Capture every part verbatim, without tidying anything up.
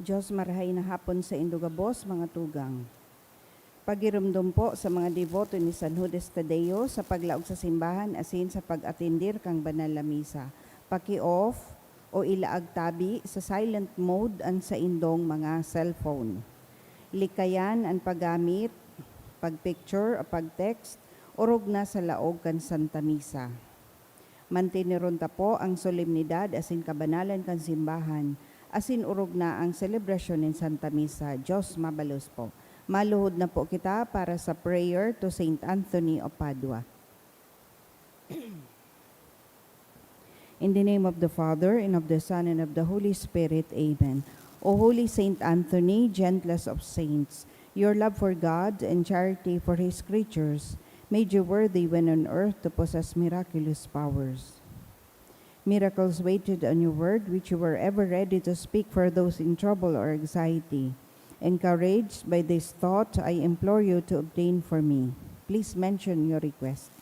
Diyos, marahay na hapon saindo gabos, mga tugang. Pagiromdom po sa mga deboto ni San Judas Tadeo sa paglaog sa simbahan asin sa pag-atendir kan banal na misa. Paki-off o ilaag tabi sa silent mode an saindong mga cellphone. Likayan an paggamit, pag-picture o pag-text, orog na sa laog kan Santa Misa. Manteneron ta po ang solemnidad asin kabanalan kan simbahan, asin orog na ang selebrasyon nin Santa Misa. Diyos mabalos po. Maluhod na po kita para sa prayer to Saint Anthony of Padua. In the name of the Father, and of the Son, and of the Holy Spirit. Amen. O Holy Saint Anthony, gentlest of saints, your love for God and charity for His creatures made you worthy when on earth to possess miraculous powers. Miracles waited on your word, which you were ever ready to speak for those in trouble or anxiety. Encouraged by this thought, I implore you to obtain for me. Please mention your request.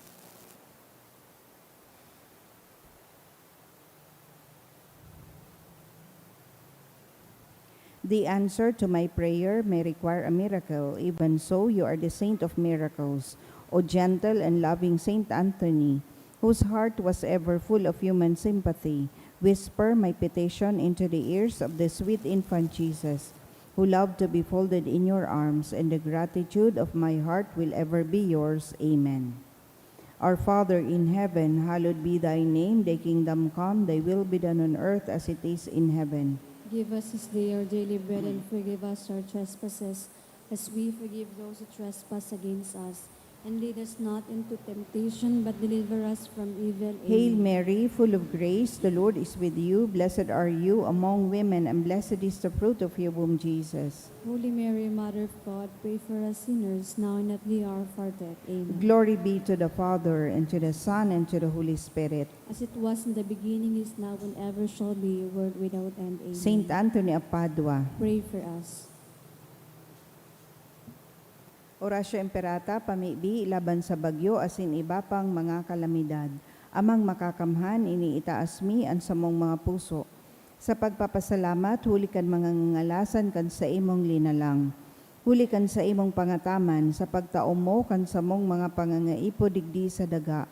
The answer to my prayer may require a miracle. Even so, you are the saint of miracles, O gentle and loving Saint Anthony, whose heart was ever full of human sympathy. Whisper my petition into the ears of the sweet infant Jesus, who loved to be folded in your arms, and the gratitude of my heart will ever be yours. Amen. Our Father in heaven, hallowed be thy name. Thy kingdom come, thy will be done on earth as it is in heaven. Give us this day our daily bread, and forgive us our trespasses, as we forgive those who trespass against us. And lead us not into temptation, but deliver us from evil. Hail Amen. Mary, full of grace, the Lord is with you. Blessed are you among women, and blessed is the fruit of your womb, Jesus. Holy Mary, Mother of God, pray for us sinners, now and at the hour of our death. Amen. Glory be to the Father, and to the Son, and to the Holy Spirit. As it was in the beginning, is now, and ever shall be, world without end. Amen. Saint Anthony of Padua. Pray for us. Oratio Imperata, pamibi laban sa bagyo asin iba pang mga kalamidad. Amang Makakamhan, iniitaas mi an samong mga puso sa pagpapasalamat huli kan mga ngangalasan kan saimong linalang, huli kan saimong pangataman sa pagtaom mo kan samong mga pangangaipo digdi sa daga,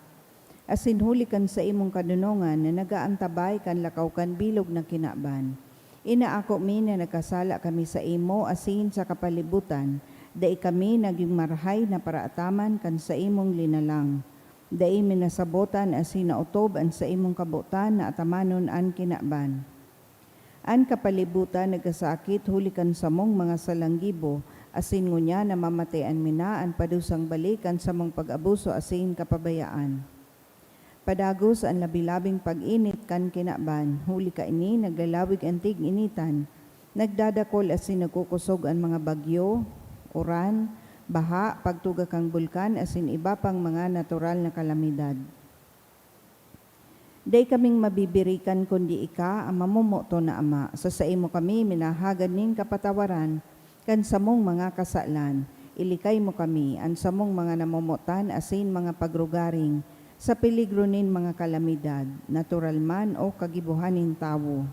asin huli kan saimong kadonongan na nag-aantabay kan lakaw kan bilog na kinaban. Inaako mi na nagkasala kami saimo asin sa kapalibutan, dai kami nagin marahay na paraataman kan saimong linalang. Dai mi nasabotan asin naotob an saimong kabotan na atamanon an kinaban. An kapalibutan nagsasakit huli kan samong mga salang gibo, asin ngunyan namamatean mi na an padusang balik kan samong pag-abuso asin kapabayaan. Padagos an labi-labing pag-init kan kinaban, huli kaini naglalawig an tig-initan, nagdadakol asin nagkukosog an mga bagyo, uran, baha, pagtuga kan bulkan asin iba pang mga natural na kalamidad. Dai kaming mabibirikan kundi ika, an mamomoton na Ama. Sa saimo kami minahagad nin kapatawaran kan samong mga kasalan. Ilikay mo kami, an samong mga namomotan asin mga pagrugaring, sa peligro nin mga kalamidad, natural man o kagibohan nin tawo.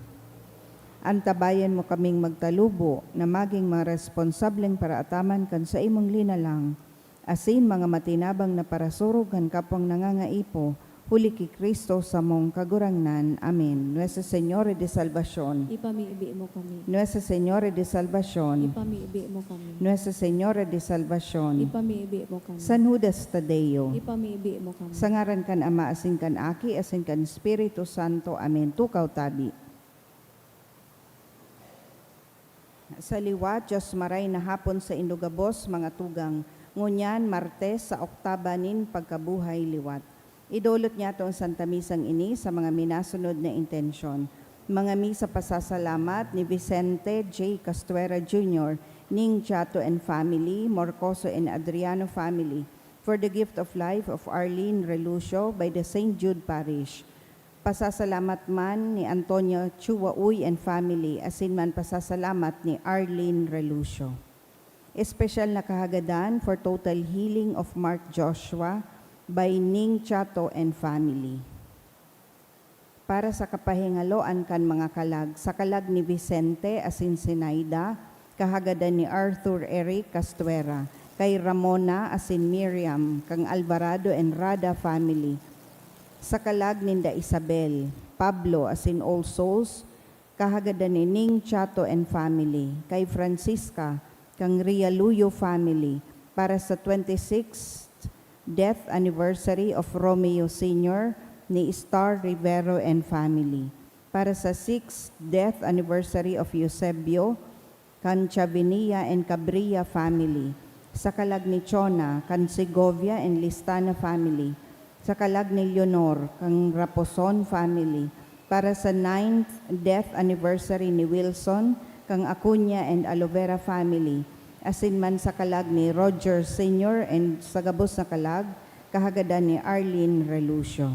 Antabayan mo kaming magtalubo na magin mga responsableng paraataman kan saimong linalang, asin mga matinabang na parasurog kan kapwang nangangaipo, huli ki Cristo samong Kagurangnan. Amen. Nuestra Señora de Salvacion. Ipamibi mo kami. Nuestra Señora de Salvacion. Ipamibi mo kami. Nuestra Señora de Salvacion. Ipamibi mo kami. San Judas Tadeo. Ipamibi mo kami. Sa ngaran kan Ama, asin kan Aki, asin kan Espiritu Santo. Amen. Tukaw tabi. Sa liwat, Diyos maray na hapon saindo gabos, mga tugang. Ngunyan, Martes, sa oktaba nin pagkabuhay liwat. Idolot niyato an Santa Misang ini sa mga minasunod na intensyon. Mga misa pasasalamat ni Vicente J. Castuera Junior, Ning Chato and family, Morcoso and Adriano family, for the gift of life of Arlene Relucio by the Saint Jude Parish. Pasasalamat man ni Antonio Chua Uy and family, asin man pasasalamat ni Arlene Relucio. Espesyal na kahagadan for total healing of Mark Joshua by Ning Chato and family. Para sa kapahingaloan kan mga kalag, sa kalag ni Vicente asin Zinaida, kahagadan ni Arthur Eric Castuera, kay Ramona asin Miriam, kan Alvarado and Rada family, sa kalag ninda Isabel, Pablo asin All Souls, kahagadan ni Ning Chato and family, kay Francisca, kan Rialuyo family, para sa twenty-sixth death anniversary of Romeo Senior ni Star Rivero and family, para sa sixth death anniversary of Eusebio, kan Chavinia and Cabria family, sa kalag ni Chona, kan Segovia and Listana family, sa kalag ni Leonor, kan Raposon family, para sa ninth death anniversary ni Wilson, kan Acuña and Alovera family, asin man sa kalag ni Roger Senior and sa gabos na kalag, kahagadan ni Arlene Relucio.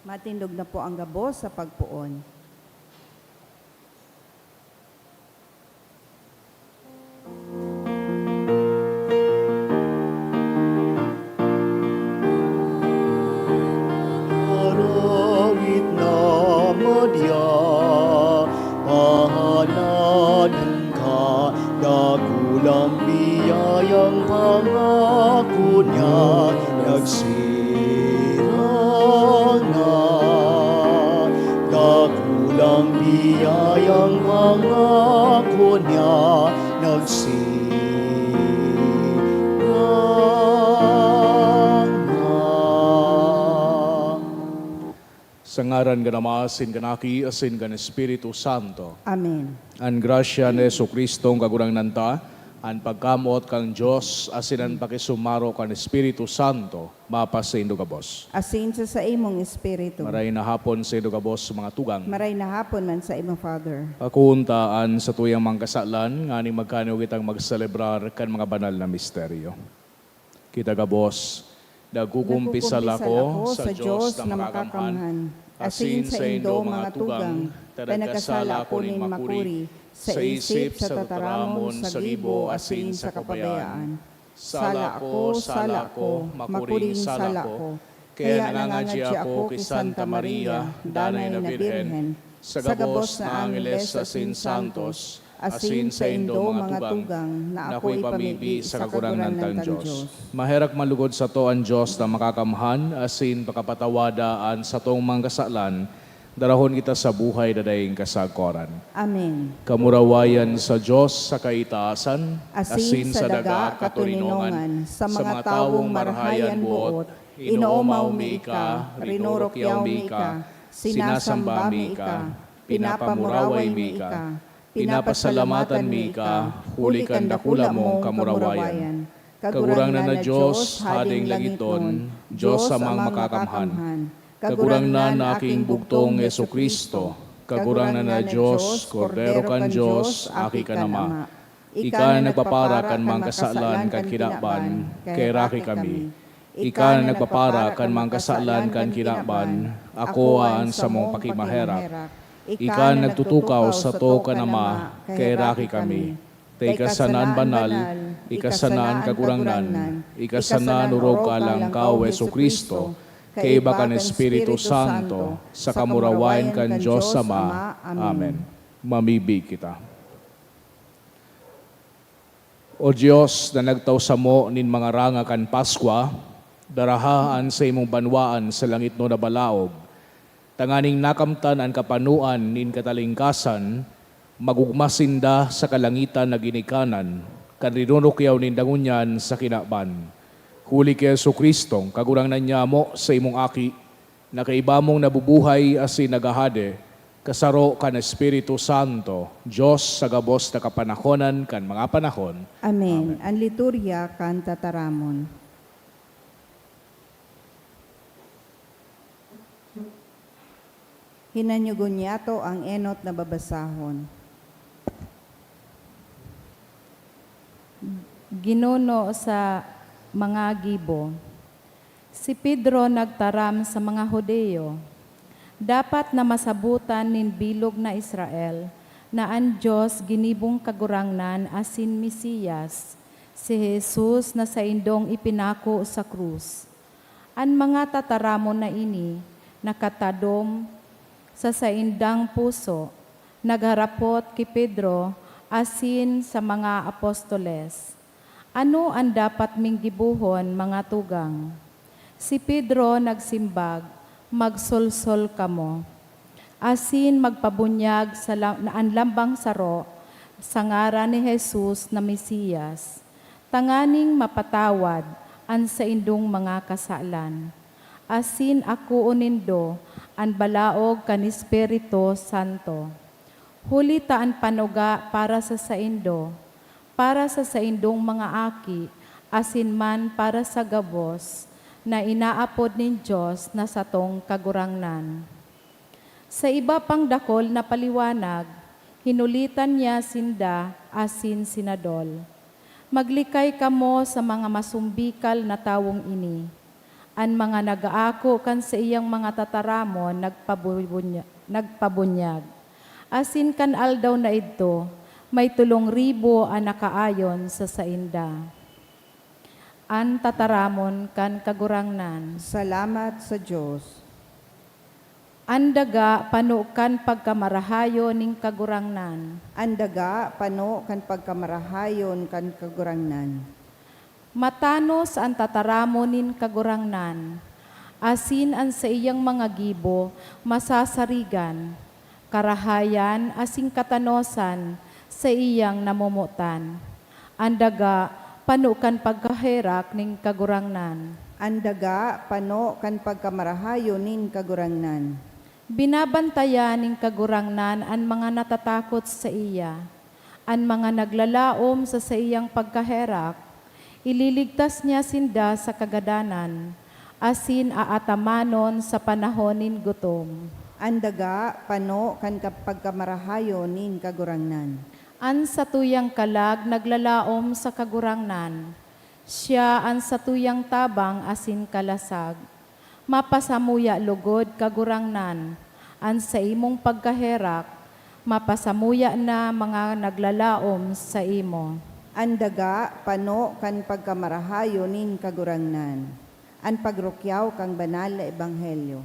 Matindog na po ang gabos sa pagpoon. Arawit na madya, pahaladan ka, dakulang biyayang pangako niya, nagsirang na. Dakulang biyayang pangako niya, nagsirang na. Sa ngaran kan Ama, asin kan Aki, asin kan Espiritu Santo. Amen. An grasya ni Jesu-Cristo, an Kagurangnan ta, an pagkamoot kan Dios, asin an pakisumaro kan Espiritu Santo, mapasaindo gabos. Asin sa saimong espiritu. Maray na hapon saindo gabos, mga tugang. Maray na hapon man sa imo, Father. Pakuon ta an satuyang mga kasalan, nganing magkanao kitang magselebrar kan mga banal na misteryo. Kita gabos, nagkukumpisal ako sa Dios na makakamhan, asin saindo, mga tugang, ta nagkasala ako nin makuri, sa isip, sa tataramon, sa gibo, asin sa kapabayaan. Sala ko, sala ko, makuring sala ko. Kaya nangangadya ako ki Santa Maria, danay na Birhen, sa gabos na angeles asin santos, asin saindo, mga tugang, na ako ipamibi sa Kagurangnan tang Dios. Maherak man lugod sato an Dios na makakamhan, asin pakapatawada an satong mga kasalan, darahon kita sa buhay na daing kasagkoran. Amen. Kamurawayan sa Dios sa kaitaasan, asin sa daga katoninongan, sa mga tawong marahay an boot, inoomaw mi ika, rinurukyaw mi ika, sinasamba mi ika, pinapamuraway mi ika, pinapasalamatan mi ika, huli kan dakula mong kamurawayan. Kagurangnan na Dios, Hading langitnon, Dios Amang Makakamhan, Kagurangnan na aking bugtong Jesu-Cristo, Kagurangnan na Dios, Kordero kan Dios, Aki kan Ama. Ika na nagpapara kan mga kasalan kan kinaban, kaheraki kami. Ika na nagpapara kan mga kasalan kan kinaban, akoa an samong pakimaherak. Ika na nagtutukaw sato kan Ama, kaheraki kami. Ta ika sana an banal, ika sana an Kagurangnan, ika sana an orog kalangkaw, Jesu-Cristo, kaiba kan Espiritu Santo, sa kamurawayan kan Dios Ama. Amen. Mamibi kita. O Dios, na nagtao samo nin mga ranga kan Paskwa, daraha an saimong banwaan sa langitnon na balaog, tanganing nakamtan an kapanoan nin katalingkasan, magogma sinda sa kalangitan na ginikanan, kan rinurukyaw ninda ngunyan sa kinaban. Huli ki Jesu-Cristong Kagurangnan nyamo, saimong Aki, na kaiba mong nabubuhay asin naghahade, kasaro kan Espiritu Santo, Dios sa gabos na kapanahonan kan mga panahon. Amen. Amen. An liturhiya kan tataramon. Hinanyugon niyato ang enot na babasahon. Ginuno sa mga gibo. Si Pedro nagtaram sa mga Judio, "Dapat na masabotan nin bilog na Israel na an Dios ginibong Kagurangnan asin Mesiyas, si Jesus na saindong ipinako sa krus." An mga tataramon na ini nakatadom sa saindang puso, nagharapot ki Pedro asin sa mga apostoles, "Ano an dapat ming gibohon, mga tugang?" Si Pedro nagsimbag, "Magsolsol kamo, asin magpabunyag sa la-, na an lambang saro sa ngaran ni Jesus na Mesiyas, tanganing mapatawad an saindong mga kasalan, asin akoon nindo an balaog kan Espiritu Santo. Huli ta an panuga para sa saindo, para sa saindong mga aki, asin man para sa gabos na inaapod nin Dios na satong Kagurangnan." Sa iba pang dakul na paliwanag, hinulitan niya sinda asin sinadol, "Maglikay kamo sa mga masumbikal na tawong ini. An mga nag-aako kan saiyang mga tataramon nagpabubunya-, nagpabunyag, asin kan aldaw na idto, may tolong ribo an nakaayon sa sainda. An tataramon kan Kagurangnan. Salamat sa Dios. An daga pano kan pagkamarahayon nin Kagurangnan. An daga pano kan pagkamarahayon kan Kagurangnan. Matanos an tataramon nin Kagurangnan, asin an saiyang mga gibo masasarigan. Karahayan asin katanosan saiyang namomotan. An daga pano kan pagkaherak nin Kagurangnan. An daga pano kan pagkamarahayon nin Kagurangnan. Binabantayan nin Kagurangnan an mga natatakot saiya. An mga naglalaom sa saiyang pagkaherak, ililigtas niya sinda sa kagadanan, asin aatamanon sa panahon nin gutom. An daga pano kan kap-, pagkamarahayon nin Kagurangnan. An satuyang kalag naglalaom sa Kagurangnan. Siya an satuyang tabang asin kalasag. Mapasamuya logod, Kagurangnan, an saimong pagkaherak, mapasamuya na mga naglalaom saimo. An daga pano kan pagkamarahayon nin Kagurangnan. An pagrukyaw kan banal na ebanghelyo.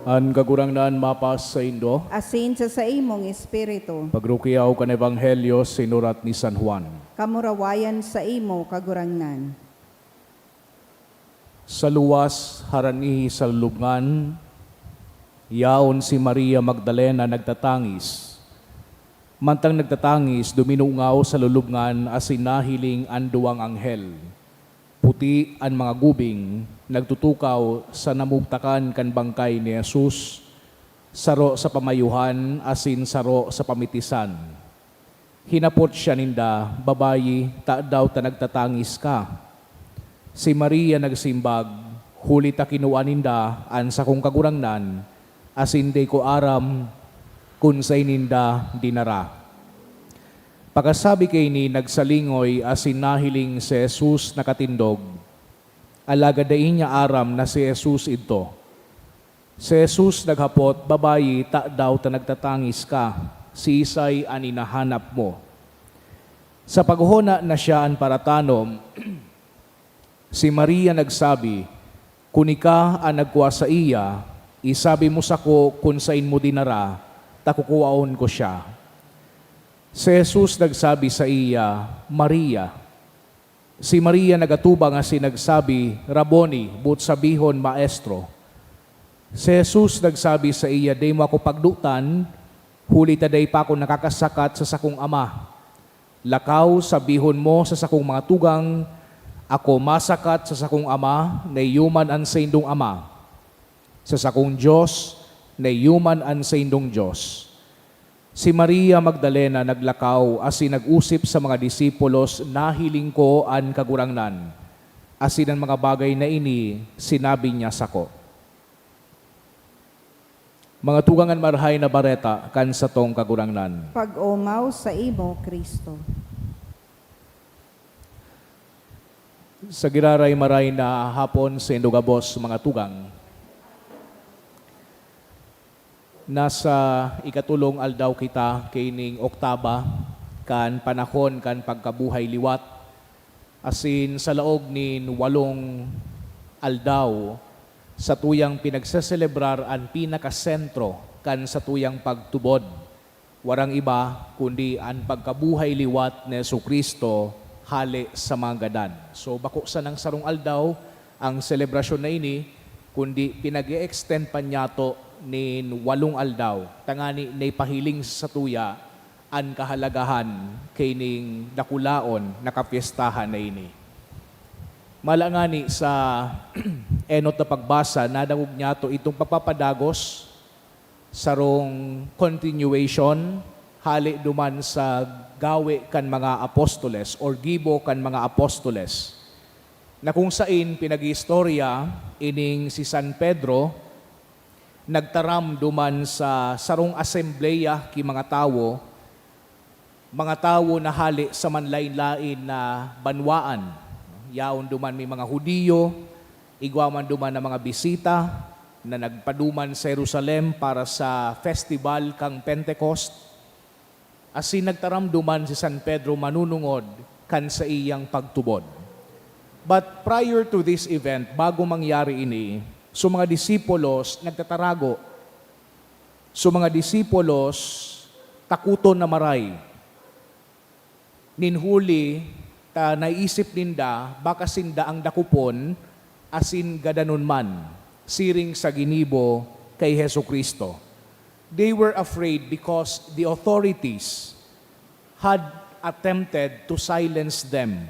An Kagurangnan mapas saindo. Asin sa saimong espiritu. Pagrukyaw kan Ebanghelyo sinurat ni San Juan. Kamurawayan saimo, Kagurangnan. Sa luwas, harani sa lulubngan, yaon si Maria Magdalena nagtatangis. Mantang nagtatangis, duminungaw sa lulubngan asin nahiling an duwang anghel. Puti an mga gubing, nagtutukaw sa namugtakan kan bangkay ni Jesus, saro sa pamayuhan asin saro sa pamitisan. Hinapot siya ninda, "Babayi, tadaw ta nagtatangis ka?" Si Maria nagsimbag, "Huli ta kinua ninda an sakong Kagurangnan, asin dai ko aram kun saen ninda dinara." Pakasabi kaini, nagsalingoy asin nahiling si Jesus nakatindog, alagad dai niya aram na si Jesus idto. Si Jesus naghapot, "Babayi, tadaw ta nagtatangis ka? Siisay an hinahanap mo?" Sa paghona na siya an paratanom, si Maria nagsabi, "Kun ika an nagkua saiya, isabi mo sako kun saen mo dinara, ta kukuaon ko siya." Si Jesus nagsabi saiya, "Maria." Si Maria nagatubang asin nagsabi, "Rabboni," boot sabihon, "Maestro." Si Jesus nagsabi saiya, "Dai mo ako pagdotan, huli ta dai pa ako nakakasakat sa sakong Ama. Lakaw, sabihon mo sa sakong mga tugang, 'Ako masakat sa sakong Ama, na iyo man an saindong Ama. Sa sakong Dios, na iyo man an saindong Dios.'" Si Maria Magdalena naglakaw asin nag-osip sa mga disipulos, "Nahiling ko an Kagurangnan, asin an mga bagay na ini sinabi niya sako." Mga tugang, an Marahay na Bareta kan satong Kagurangnan. Pag-omaw saimo, Cristo. Sa giraray, maray na hapon saindo gabos, mga tugang. Nasa ikatolong aldaw kita kaining oktaba kan panahon kan pagkabuhay liwat, asin sa laog nin walong aldaw, satuyang pinagseselebrar an pinakasentro kan satuyang pagtubod. Warang iba kundi an pagkabuhay liwat ni Jesu-Cristo hale sa mga gadan. So, bako sanang sarong aldaw ang selebrasyon na ini, kundi pinag-e-extend pa niyato nin walong aldaw, tangani naipahiling sa satuya an kahalagahan kaining dakulaon na kapyestahan na ini. Mala ngani sa enot na pagbasa, nadangog niyato itong pagpapadagos, sarong continuation, hale duman sa Gawe kan mga Apostoles or Gibo kan mga Apostoles, na kung sain pinag-iistorya ining si San Pedro nagtaram duman sa sarong asembleya ki mga tawo, mga tawo na hale sa manlaen-laen na banwaan. Yaon duman may mga Judio, igwa man duman na mga bisita na nagpaduman sa Jerusalem para sa festival kan Pentecost. Asin nagtaram duman si San Pedro manunungod kan saiyang pagtubod. But prior to this event, bago mangyari ini, so mga disipulos nagtatarago. So mga disipulos takoton na maray. Nin huli ta naisip ninda baka sinda ang dakopon asin gadanon man, siring sa ginibo ki Jesu-Cristo. They were afraid because the authorities had attempted to silence them.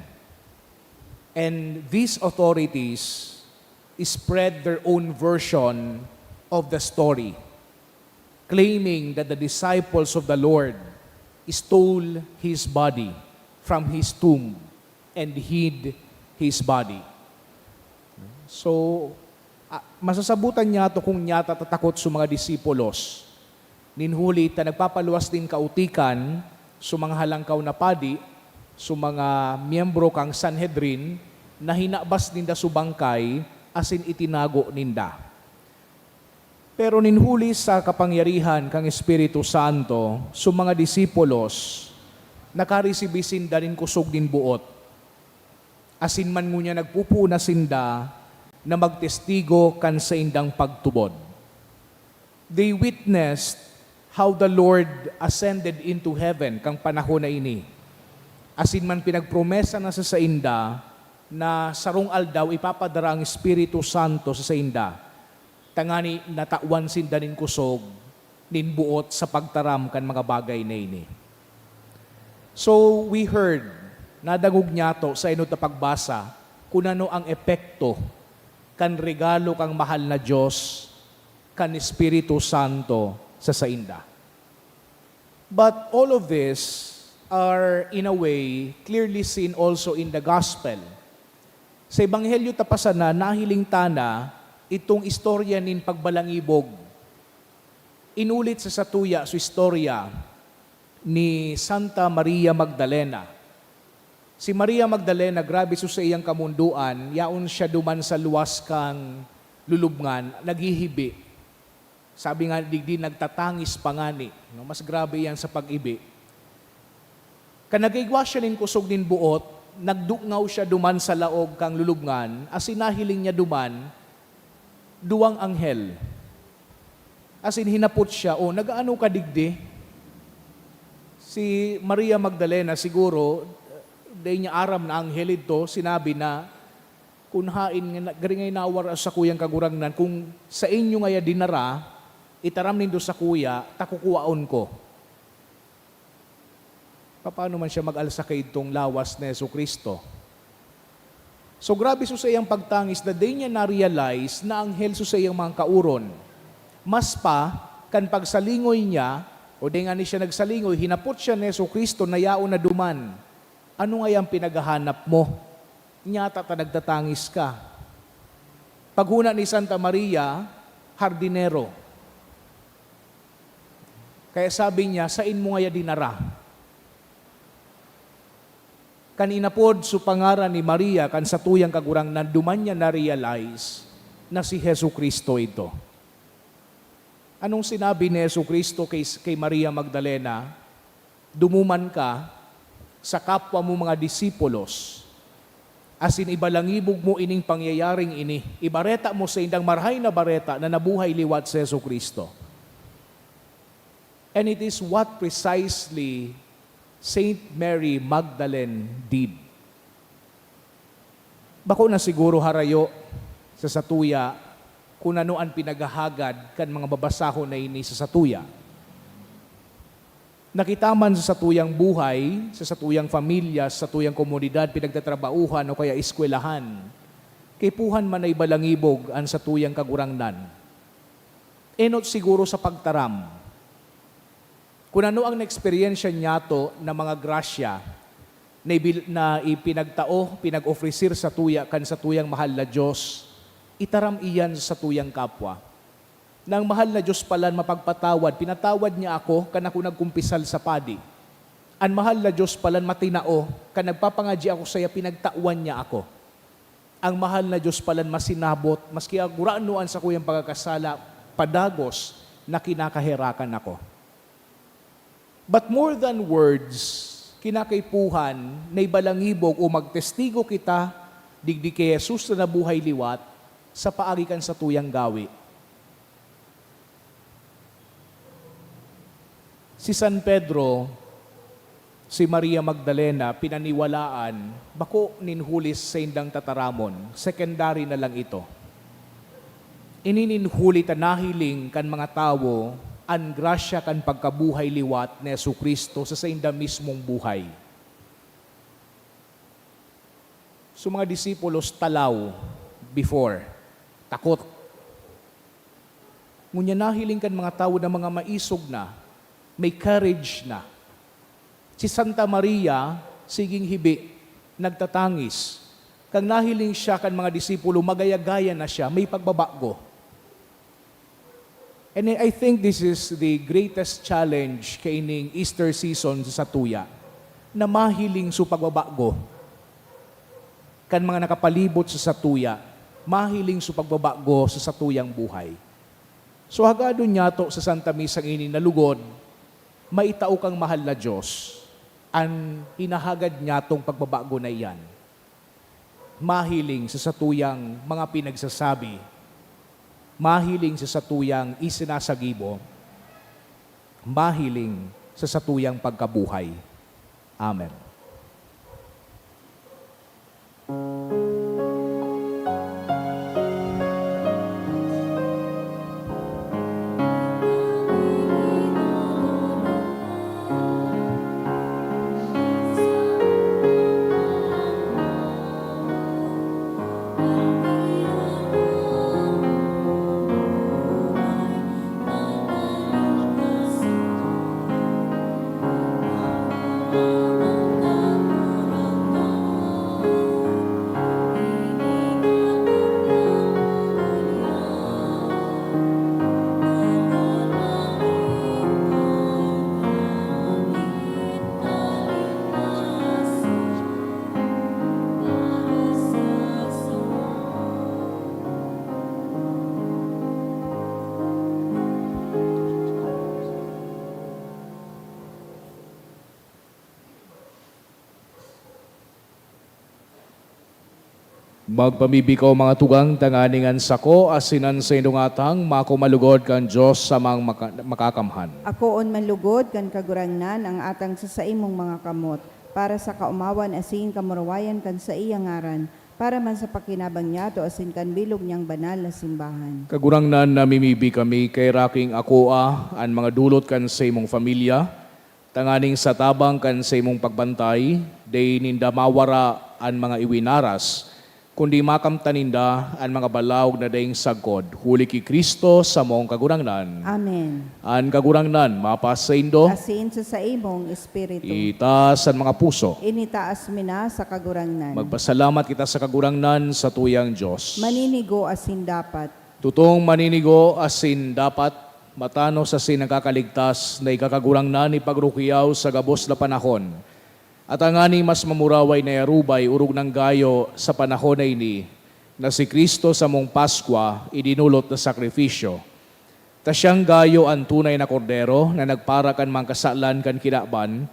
And these authorities spread their own version of the story, claiming that the disciples of the Lord stole his body from his tomb and hid his body. So, ah, masasabotan niyato kung nyata tatakot so mga disipulos. Nin huli ta nagpapaluwas nin kautikan so mga halangkaw na padi, so mga miyembro kan Sanhedrin, na hinabas ninda so bangkay asin itinago ninda. Pero nin huli sa kapangyarihan kan Espiritu Santo, so mga disipulos nakaresibi sinda nin kusog nin boot, asin man ngunyan nagpopoon na sinda na magtestigo kan saindang pagtubod. They witnessed how the Lord ascended into heaven kan panahon na ini. Asin man pinagpromesa na sa sainda na sarong aldaw ipapadara ang Espiritu Santo sa sainda, tangani natawan sinda nin kusog nin boot sa pagtaram kan mga bagay na ini. So, we heard, nadangog niyato sa enot na pagbasa, kun ano ang epekto kan regalo kan mahal na Dios, kan Espiritu Santo sa sainda. But all of this are, in a way, clearly seen also in the gospel. Sa Ebanghelyo ta pa sana, nahiling ta na itong istorya nin pagbalangibog. Inulit sa satuya so istorya ni Santa Maria Magdalena. Si Maria Magdalena, grabe so saiyang kamondoan, yaon siya duman sa luwas kan lulubngan, naghihibi. Sabi nga digdi, nagtatangis pa ngani, no? Mas grabe iyan sa pag-ibi. Kan nag-igwa siya nin kusog nin boot, nagdungaw siya duman sa laog kan lulubngan, asin nahiling niya duman duwang anghel. Asin hinapot siya, "O, nag-aano ka digdi?" Si Maria Magdalena siguro, dai niya aram na anghel idto, sinabi na, "Kun haen nga na, gari nga inawar sa sakuyang Kagurangnan, kun sainyo ngaya dinara, itaram nindo sakuya, ta kukuaon ko." Papaano man siya mag-alsa kaidtong lawas ni Jesu-Cristo? So, grabe so saiyang pagtangis na dai niya na-realize na anghel so saiyang mga kaoron. Mas pa, kan pagsalingoy niya, o dai ngani siya nagsalingoy, hinapot siya ni Jesu-Cristo na yaon na duman, "Ano ngayang pinaghahanap mo? Nyata ta nagtatangis ka." Paghona ni Santa Maria, hardinero. Kaya sabi niya, "Sain mo ngaya dinara?" Kan inapod so pangaran ni Maria kan satuyang Kagurangnan, duman niya na-realize na si Jesu-Cristo ito. Anong sinabi ni Jesu-Cristo kay, kay Maria Magdalena? "Dumuman ka sa kapwa mo mga disipulos, asin ibalangibog mo ining pangyayaring ini, ibareta mo saindang Marahay na Bareta na nabuhay liwat si Jesu-Cristo." And it is what precisely Saint Mary Magdalene did. Bako na siguro harayo sa satuya kun ano an pinaghahagad kan mga babasahon na ini sa satuya. Nakita man sa satuyang buhay, sa satuyang pamilya, sa satuyang komunidad, pinagtatrabauhan o kaya eskwelahan, Kaipuhan man na ibalangibog an satuyang Kagurangnan. Enot siguro sa pagtaram. Kun ano ang naeksperyensya niyato na mga grasya na ibil-, na ipinagtao, pinag-ofrecer satuya kan satuyang mahal na Dios, itaram iyan sa satuyang kapwa. Na ang mahal na Dios palan mapagpatawad, pinatawad niya ako kan ako nagkumpisal sa padi. An mahal na Dios palan matinao, kan nagpapangadyi ako saiya, pinagtawan niya ako. Ang mahal na Dios palan masinabot, maski agurano an sakuyang pagkakasala, padagos na kinakaherakan ako. But more than words, kinakaipuhan na ibalangibog o magtestigo kita digdi ki Jesus na nabuhay liwat sa paagi kan satuyang gawi. Si San Pedro, si Maria Magdalena, pinaniwalaan, bako nin huli sa saindang tataramon, secondary na lang ito. Ini nin huli ta nahiling kan mga tawo an grasya kan pagkabuhay liwat ni Jesu-Cristo sa sainda mismong buhay. So, mga disipulos talaw before, takot. Ngunyan nahiling kan mga tawo na mga maisog na, may courage na. Si Santa Maria, siging hibi, nagtatangis. Kan nahiling siya kan mga disipulo, magaya-gaya na siya, may pagbabago. And I think this is the greatest challenge kaining Easter season sa satuya, na mahiling so pagbabago kan mga nakapalibot sa satuya, mahiling so pagbabago sa satuyang buhay. So, hagadon niyato sa Santa Misang ini na lugod, maitao kang mahal na Dios an hinahagad niyatong pagbabago na iyan. Mahiling sa satuyang mga pinagsasabi, mahiling sa satuyang isinasagibo, mahiling sa satuyang pagkabuhay. Amen. Magpamibi kaw, mga tugang, tanganing an sako asin an saindong atang mako malugod kan Dios Samang maka-, Makakamhan. Akoon man lugod kan Kagurangnan ang atang sa saimong mga kamot, para sa kaomawan asin kamurawayan kan saiyang ngaran, para man sa pakinabang niyato asin kan bilog niyang banal na simbahan. Kagurangnan, namimibi kami, kaheraki ning akoa an mga dulot kan saimong pamilya, tanganing sa tabang kan saimong pagbantay, dai ninda mawara an mga iwinaras, kundi makamtan ninda an mga balaog na daing sagkod, huli ki Cristo samong Kagurangnan. Amen. An Kagurangnan mapasaindo. Asin sa saimong espiritu. Itaas an mga puso. Initaas mi na sa Kagurangnan. Magpasalamat kita sa Kagurangnan, satuyang Dios. Maninigo asin dapat. Totong maninigo asin dapat, matanos asin nakakaligtas na ika, Kagurangnan, ipagrukiyaw sa gabos na panahon, at tangani mas mamuraway na iarubay orog nang gayo sa panahon na ini, na si Cristo samong Paskwa, idinolot na sakripisyo. Ta siyang gayo an tunay na Kordero na nagpara kan mga kasalan kan kinaban,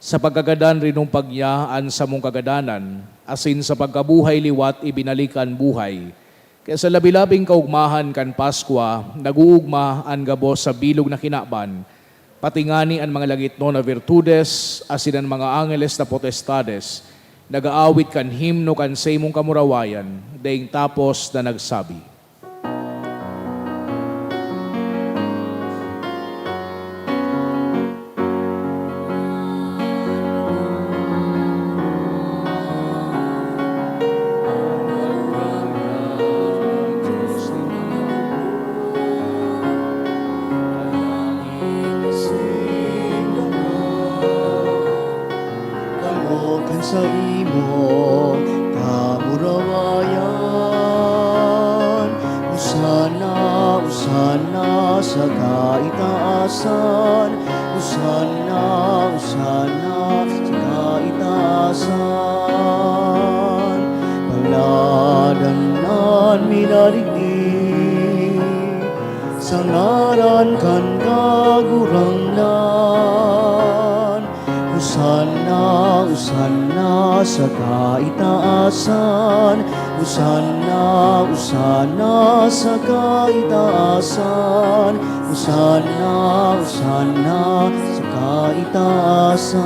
sa pagkagadan rinumpag niya an samong kagadanan, asin sa pagkabuhay liwat ibinalik an buhay. Kaya sa labi-labing kaogmahan kan Paskwa, nag-oogma an gabos sa bilog na kinaban, pati ngani an mga langitnon na virtudes asin an mga angeles na potestades nag-aawit kan himno kan saimong kamurawayan, daing tapos na nagsabi. Hosanna, Hosanna sa kaitaasan. Hosanna, Hosanna sa kaitaasan. Paladan an minadigdi sa ngaran kan Kagurangnan. Hosanna, Hosanna sa kaitaasan. Hosanna, Hosanna sa kaitaasan. Hosanna, Hosanna sa kaitaasan.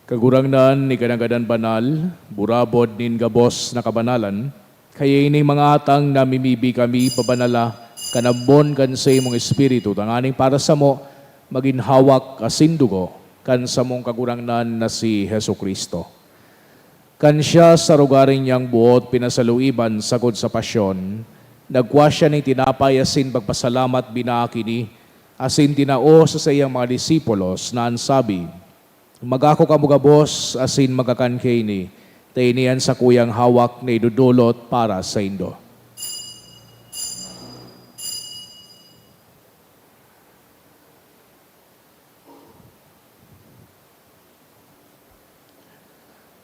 Kagurangnan, ika na gadan banal, burabod nin gabos na kabanalan, kaya ining mga atang namimibi kami pabanala kan ambon kan saimong Espiritu, tanganing para samo magin hawak asin dugo kan samong Kagurangnan na si Jesu-Cristo. Kan siya sa rogaring niyang buot pinasaluiban sagkod sa pasyon, nagkua siya nin tinapay asin pagpasalamat binaak ini, asin tinao sa saiyang mga disipulos na an sabi, "Magako kamo gabos asin magkakan kaini, ta ini an sakuyang hawak na idodolot para saindo."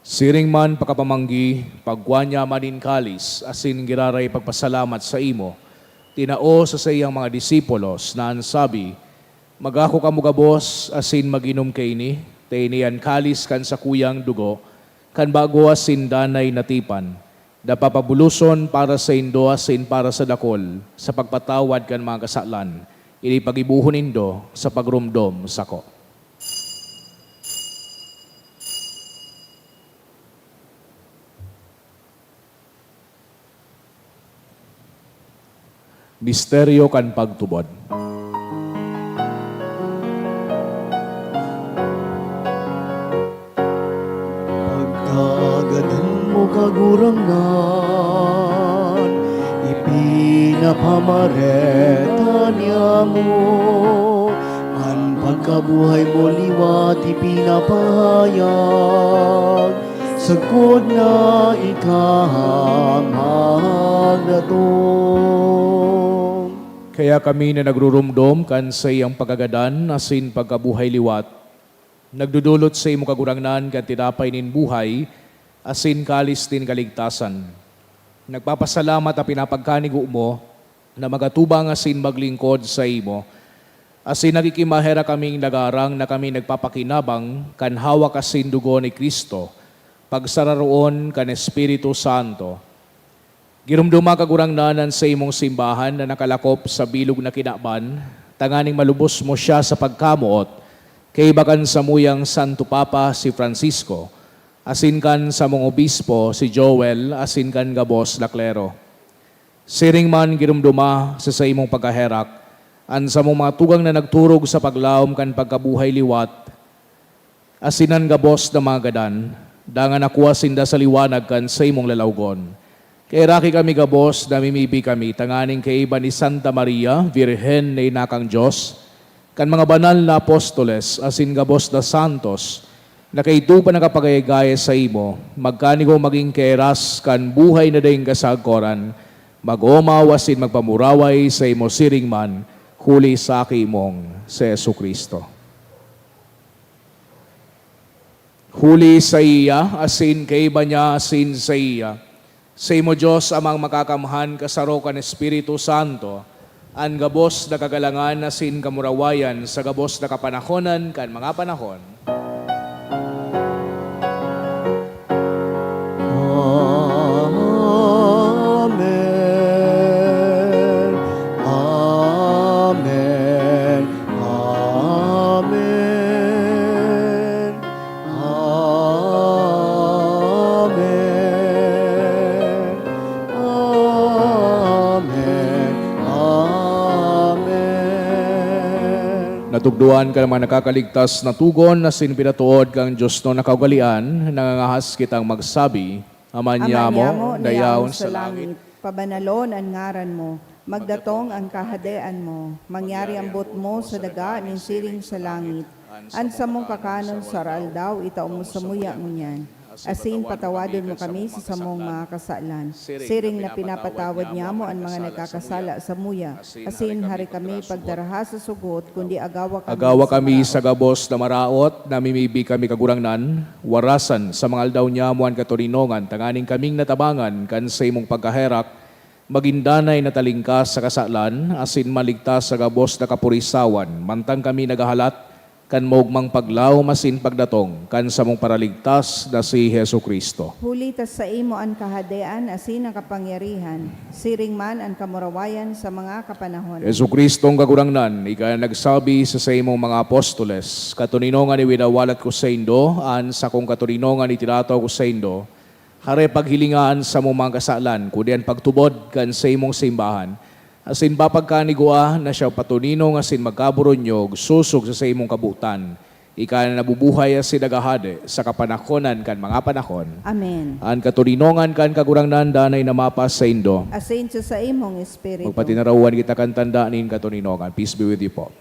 Siring man pakapamanggi, pagkua niya man nin kalis asin giraray pagpasalamat saimo, tinao sa saiyang mga disipulos na an sabi, "Magako kamo gabos asin mag-inom kaini, ta ini an kalis kan sakuyang dugo kan bago asin danay na tipan, na papabuloson para saindo asin para sa dakul sa pagpatawad kan mga kasalan. Ini paggibohon nindo sa pagromdom sako." Misteryo kan pagtubod. Pagkagadan mo, Kagurangnan, ipinapamareta niamo, an pagkabuhay mo liwat ipinapahayag, sagkod na ika magdatong. Kaya kami na nagruromdom kan saiyang pagkagadan asin pagkabuhay liwat, nagdodolot saimo, Kagurangnan, kan tinapay nin buhay asin kalis nin kaligtasan. Nagpapasalamat ta pinapagkanigo mo na magatubang asin maglingkod saimo, asin nakikimaherak kaming nagaarang na kami nagpapakinabang kan hawak asin dugo ni Cristo, pagsararoon kan Espiritu Santo. Giromdoma, Kagurangnan, an saimong simbahan na nakalakop sa bilog na kinaban, tanganing malubos mo siya sa pagkamoot, kaiba kan samuyang Santo Papa, si Francisco, asin kan samong obispo, si Joel, asin kan gabos na klero. Siring man, giromdoma sa saimong pagkaherak an samong mga tugang na nagturog sa paglaom kan pagkabuhay liwat, asin an gabos na mga gadan, dangan nakua sinda sa liwanag kan saimong lalawgon. Kaheraki kami gabos, namimibi kami tanganing kaiba ni Santa Maria, Birhen na ina kan Dios, kan mga banal na apostoles, asin gabos na santos, na kaidto pa nakapagayagaya saimo, magkanigo magin kaheras kan buhay na daing kasagkoran, mag-omaw asin magpamuraway saimo siring man, huli sa Aki mong si Jesu-Cristo. Huli saiya, asin kaiba niya, asin saiya, saimo, Dios Amang Makakamhan, kasaro kan Espiritu Santo, an gabos na kagalangan asin kamurawayan sa gabos na kapanahonan kan mga panahon. Amen. Amen. Amen. Amen. Amen. Amen. Natukdoan kan mga nakakaligtas na tugon asin pinatuod kan Dios na kaugalean, nangangahas kitang magsabi, Ama Ama niamo, niamo, na na yaon yaon sa sa langit, langit, pabanalon an ngaran mo, magdatong an kahadean mo, mangyari an boot mo sa daga nin siring sa langit. An samong kakanon sa araldaw, itao mo samuya ngunyan. asin patawadon mo kami sa samong mga kasalan, siring na pinapatawad niamo an mga nagkakasala samuya, asin hari kami pagdaraha sa sugot, kundi agawa kami Agawa sa kami maraot. Sa gabos na maraot, namimibi kami, Kagurangnan, warasan sa mga aldaw niamo an katoninongan, tanganing kaming natabangan kan saimong pagkaherak, magin danay na talingkas sa kasalan, asin maligtas sa gabos na kapurisawan, mantang kami naghahalat kan maogmang paglaom asin pagdatong kan samong Paraligtas na si Jesu-Cristo. Huli ta saimo an kahadean asin an kapangyarihan, siring man an kamurawayan sa mga kapanahon. Jesu-Cristong Kagurangnan, ika na nagsabi sa saimong mga apostoles, "Katoninongan iwinawalat ko saindo, an sakong katoninongan itinatao ko saindo, hare paghilinga an samong mga kasalan, kundi an pagtubod kan saimong simbahan, asin papagkanigwa na siya patoninong asin magkaburonyog sosog sa saimong kabotan. Ika na nabubuhay asin naghahade sa kapanahonan kan mga panahon." Amen. An katoninongan kan Kagurangnan danay na mapasaindo. Asin sa saimong espiritu. Magpatinarawan kita kan tanda nin katoninongan. Peace be with you po.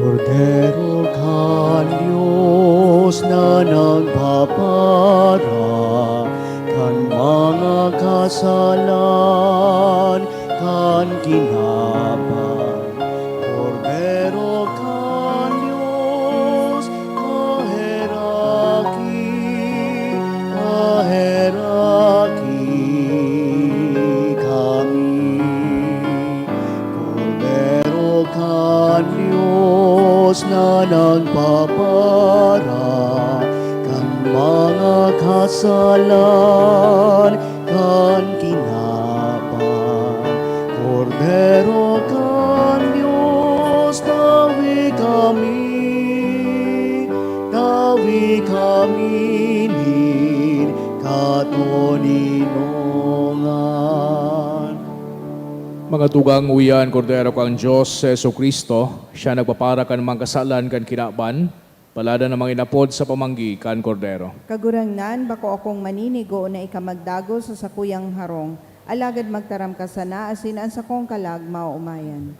Kordero kan Dios na nagpapara kan mga kasalan kan kinaban. Kordero kan Dios, kaheraki, kaheraki kami. Kordero kan Dios na nagpapara kan mga kasalan kan kinaban. Kordero kan Dios, tawi kami, tawi kami nin katoninongan. Mga tugang, uya an Kordero kan Dios, si Jesu-Cristo. Siya nagpapara kan mga kasalan kan kinaban. Palada na mga inapod sa pamanggi kan Kordero. Kagurangnan, bako akong maninigo na ika magdagos sa sakuyang harong, alagad magtaram ka sana asin an sakong kalag maoomayan.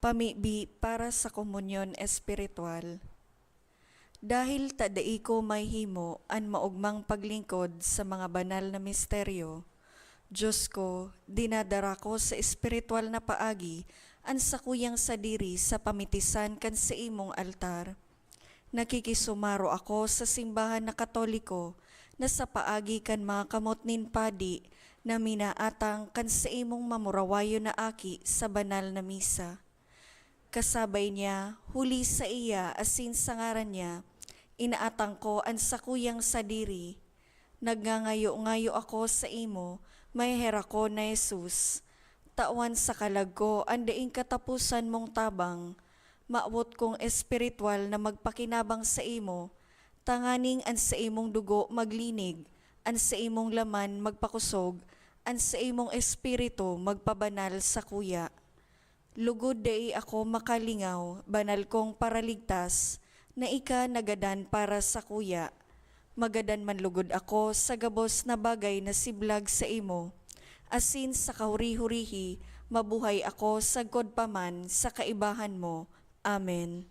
Pamibi para sa komunyon espiritual. Dahil ta dai ko mahihimo an maogmang paglingkod sa mga banal na misteryo, Diyos ko, dinadara ko sa espiritual na paagi an sakuyang sadiri sa pamitisan kan saimong altar. Nakikisumaro ako sa simbahan na Katoliko na sa paagi kan mga kamot nin padi na minaatang kan saimong mamurawayon na aki sa banal na misa. Kasabay niya, huli saiya asin sa ngaran niya, inaatang ko an sakuyang sadiri. Nagngangayo-ngayo ako saimo, maheherakon na Jesus. Tawan sa kalag ko an daing kataposan mong tabang. Mawot kong espiritual na magpakinabang saimo, tanganing an saimong dugo maglinig, an saimong laman magpakosog, an saimong espiritu magpabanal sakuya. Lugod dai ako makalingaw, banal kong Paraligtas, na ika nagadan para sakuya. Magadan man lugod ako sa gabos na bagay na siblag saimo, asin sa kahuri-hurihi, mabuhay ako sagkod pa man sa kaibahan mo. Amen.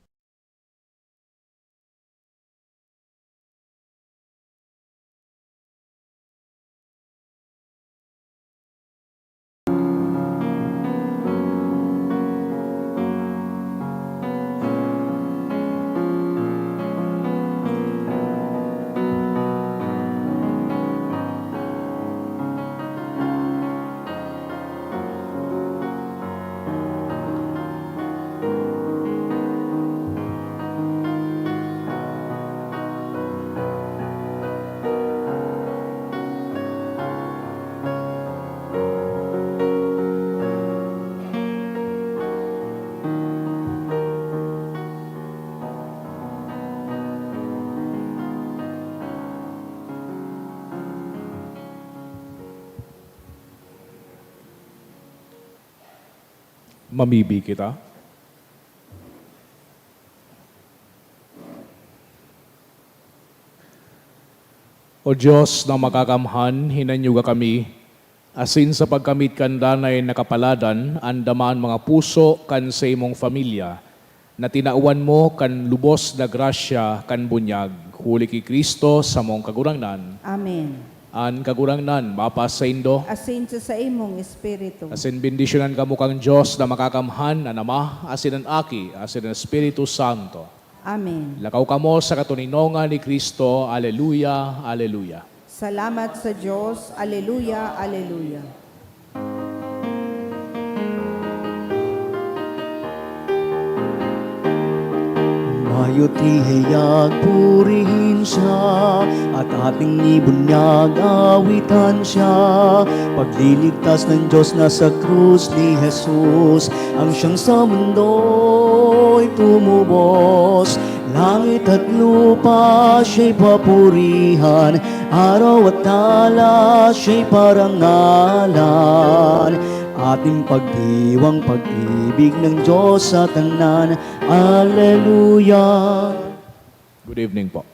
Mamibi kita. O Dios na makakamhan, hinanyuga kami, asin sa pagkamit kan danay na kapaladan, andama an mga puso kan saimong familya, na tinawan mo kan lubos na grasya kan bunyag, huli ki Cristo samong Kagurangnan. Amen. An Kagurangnan mapasaindo. Asin sa saimong espiritu. Asin bendisyonan kamo kan Dios na makakamhan, an Ama, asin an Aki, asin an Espiritu Santo. Amen. Lakaw kamo sa katoninongan ni Cristo. Aleluya, aleluya. Salamat sa Dios. Aleluya, aleluya. Mayo ti heyag purihin siya, at ating ibunyag awitan siya. Pagliligtas ng Diyos na sa krus ni Jesus, ang siyang sa mundo'y tumubos. Langit at lupa siya'y papurihan, araw at tala siya'y parangalan. Ating pagdiwang pag-ibig ng Diyos sa tanan. Aleluya! Good evening po.